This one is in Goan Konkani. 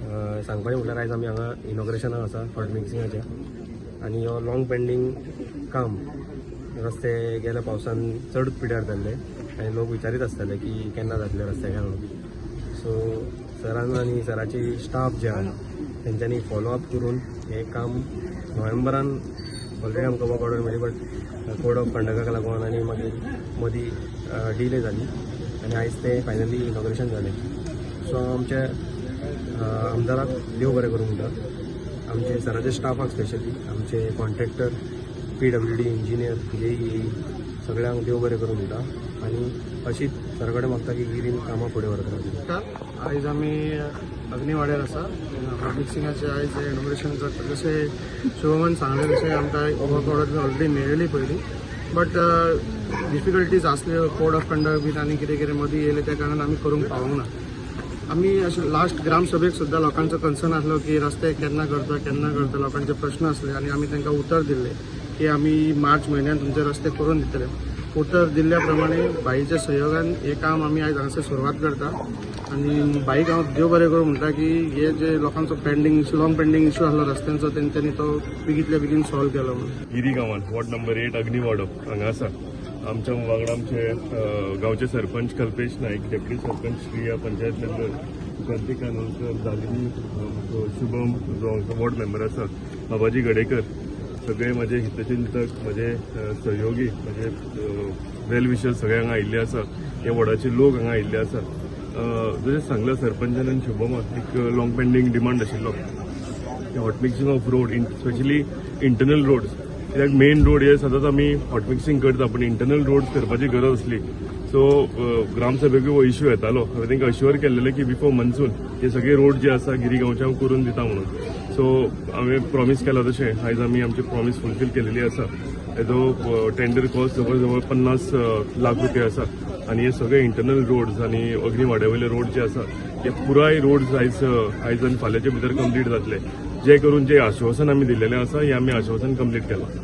सांगपाचें म्हटल्यार आयज आमी हांगा इनॉग्रेशनाक आसा हॉट मिक्सिंगाचें आनी हो लॉंग पेंडींग काम. रस्ते गेल्या पावसान चड पिड्यार जाल्ले आनी लोक विचारीत आसताले की केन्ना जातले रस्ते काय म्हणून. सो सरान आनी सराची स्टाफ जे आहा तेंच्यांनी फॉलो अप करून हें काम नोव्हेंबरान ऑलरेडी आमकां वर्क ऑर्डर मेळ्ळी, बट कोड ऑफ कंडक्टाक लागून आनी मागीर मदीं डिले जाली आनी आयज तें फायनली इनॉग्रेशन जालें. सो आमच्या आमदाराक देव बरें करूं म्हणटा, आमचे सराच्या स्टाफाक, स्पेशली आमचे कॉन्ट्रॅक्टर, पीडब्ल्यूडी इंजिनियर, जेई, सगळ्यांक देव बरें करूं म्हणटा आनी अशीच सरा कडेन मागता की गिरीन कामां फुडें व्हरत रावची. आयज आमी अग्निवाड्यार आसा. मिक्सिंगाचे आयज इनॉग्रेशन जाता. जशें शुभमान सांगलें तशें आमकां वर्क ऑर्डर ऑलरेडी मेळ्ळी पयलीं, बट डिफिकल्टीज आसल्यो, कोड ऑफ कंडक्ट बीन आनी कितें कितें मदीं येयलें, त्या कारणान आमी करूंक पावूंक ना. आमी अशें लास्ट ग्रामसभेक सुद्दां लोकांचो कन्सर्न आसलो की रस्ते केन्ना करता, केन्ना करता. लोकांचे प्रश्न आसले आनी आमी तांकां उतर दिल्लें की आमी मार्च म्हयन्यान तुमचे रस्ते करून दितले. उतर दिल्ल्या प्रमाणे भाईच्या सहयोगान हें काम आमी आयज हांगासर सुरवात करता आनी भाईक हांव देव बरें करूं म्हणटा की हे जे लोकांचो पेंडींग, लॉंग पेंडींग इशू आसलो रस्त्यांचो, तेंच्यांनी तो बेगींतल्या बेगीन सॉल्व केलो म्हणून. गिरी गांवांत वॉर्ड नंबर 8 अग्निवाडो हांगा आसा. आमच्या वांगडा आमचे गांवचे सरपंच कल्पेश नाईक, डेप्युटी सरपंच श्रिया, पंचायत मेंबर कार्तिक कानोलकर, दालिनी, शुभम जो आमचो वॉर्ड मेंबर आसा, बाबाजी गडेकर, सगळे म्हजे हितचिंतक, म्हजे सहयोगी, म्हजे वेल विशर्स सगळे हांगा आयिल्ले आसा. हे वॉर्डाचे लोक हांगा आयिल्ले आसा. जशें सांगलां सरपंचान आनी शुभमान, एक लॉंग पेंडींग डिमांड आशिल्लो hot mixing of road, specially internal roads, कित्याक मेन रोड हे सदांच आमी हॉट मिक्सिंग करता, पूण इंटरनल रोड्स करपाची गरज आसली. सो ग्रामसभेकूय हो इश्यू येतालो. हांवें तांकां अश्युअर केल्लेलें की बिफोर मॉन्सून हे सगळे रोड जे आसा गिरी गांवचे हांव करून दिता म्हणून. सो हांवें प्रॉमीस केला तशें आयज आमी आमची प्रॉमीस फुलफील केलेली आसा. हेजो टेंडर कॉस्ट जवळ जवळ 50 लाख रुपया आसा आनी हे सगळे इंटरनल रोड्स आनी अग्निवाड्या वयले रोड जे आसा, हे पुराय रोड्स आयज आयज आनी फाल्यांच्या भितर कंप्लीट जातले, जे करून जे आश्वासन आमी दिल्लेलें आसा, हें आमी आश्वासन कंप्लीट केलां.